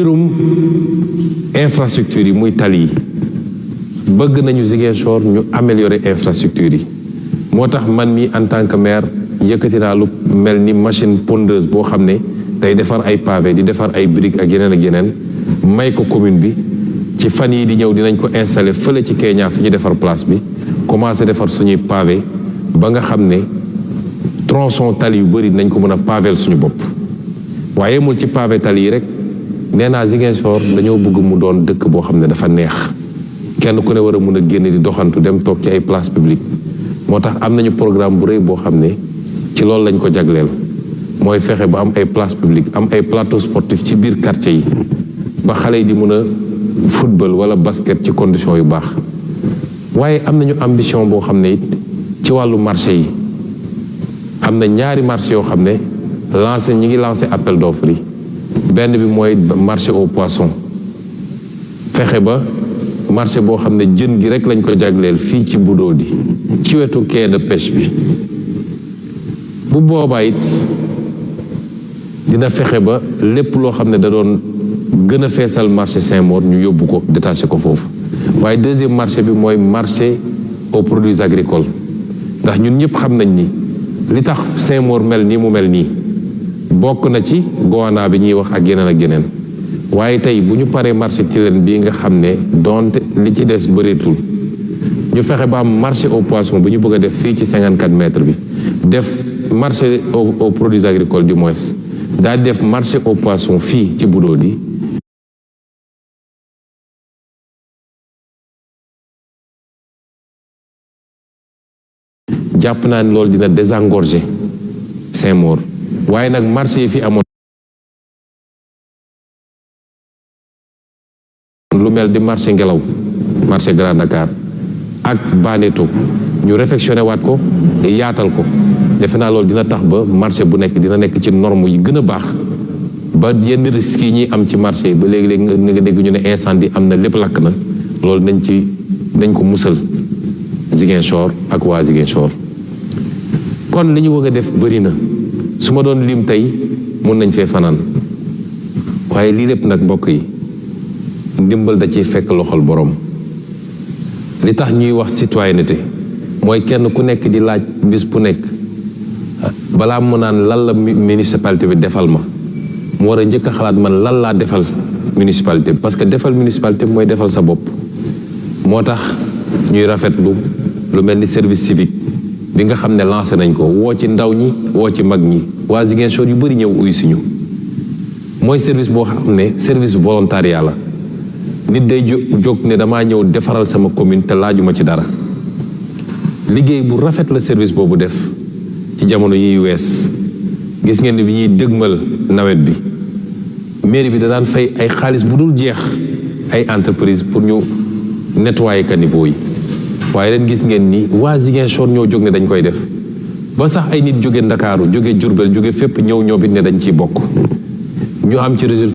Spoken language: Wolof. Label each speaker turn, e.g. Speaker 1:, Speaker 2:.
Speaker 1: mbirum infrastructure yi muy tali yi bëgg nañu Ziguinchor ñu améliorer infrastructure yi moo tax man mi en tant que maire yëkkati naa lu mel ni machine pondeuse boo xam ne day defar ay pavé di defar ay briques ak yeneen may ko commune bi ci fan yi di ñëw dinañ ko installer fële ci Kenya fi ñu defar place bi commencé defar suñuy pavé ba nga xam ne tronçon tali yu bëri nañ ko mën a pavel suñu bopp waaye mul ci pavé tali yi rek nee naa Ziguinchor dañoo bëgg mu doon dëkk boo xam ne dafa neex kenn ku ne war a mun a génn di doxantu dem toog ci ay place publique moo tax am nañu programme bu rëy boo xam ne ci loolu lañ ko jagleel mooy fexe ba am ay place publique am ay plateau sportif ci biir quartier yi ba xale yi di mun a football wala basket ci condition yu baax waaye am nañu ambition boo xam ne it ci wàllu marché yi am na ñaari marché yoo xam ne ñi ngi lancé appel d'offre yi benn bi mooy marché au poisson fexe ba marché boo xam ne jën gi rek lañ ko jagleel fii ci Budodi ci wetu quai de pêche bi bu boobaa it dina fexe ba lépp loo xam ne da doon gën a feesal marché Saint-Maur ñu yóbbu ko détaché ko foofu waaye deuxième marché bi mooy marché aux produits agricoles ndax ñun ñëpp xam nañ ni li tax Saint-Maur mel nii mu mel nii bokk na ci goana bi ñuy wax ak yeneen waaye tey bu ñu paree marché Tilène bii nga xam ne donte li ci des bëreetul ñu fexe ba am marché au poisson bu ñu bëgg a def fii ci 54 mètres bi def marché aux produits agricoles du moins daal def marché au poisson fii ci Budodi jàpp naa ne loolu dina désengorger Saint-Maur waaye nag marché yi fi amoon lu mel di marché Ngelaw marché Grand Dakar ak Baneto ñu réfectionné waat ko yaatal ko defe naa loolu dina tax ba marché bu nekk dina nekk ci norme yi gën a baax ba yenn risques yi ñuy am ci marché yi ba léegi-léegi nga dégg ñu ne incendie am na lépp lakk na loolu nañ ko musal Ziguinchor ak waa Ziguinchor kon li ñu bëgg a def bëri na su ma doon lim tey mun nañ fee fanaan waaye lii lépp nag mbokk yi ndimbal da ciy fekk loxol borom li tax ñuy wax citoyenneté mooy kenn ku nekk di laaj bis bu nekk balaa mu naan lan la municipalité bi defal ma mu war a njëkk a xalaat man lan laa defal municipalité bi parce que defal municipalité bi mooy defal sa bopp moo tax ñuy rafetlu lu mel ni service civique bi nga xam ne lancé nañ ko woo ci ndaw ñi woo ci mag ñi waa Ziguinchor yu bëri ñëw uyu si ñu mooy service boo xam ne service volontariat la nit day jóg ne damaa ñëw defaral sama commune te laajuma ci dara liggéey bu rafet la service boobu def ci jamono yiy wees gis ngeen ni bi ñuy dëgmal nawet bi mairie bi da daan fay ay xaalis bu dul jeex ay entreprise pour ñu nettoyer caniveau yi waaye leen gis ngeen ni waa Ziguinchor ñoo jóg ne dañ koy def ba sax ay nit jóge Ndakaaru jóge Jurbel jóge fépp ñëw ñoo bit ne dañ ciy bokk ñu am ci résultat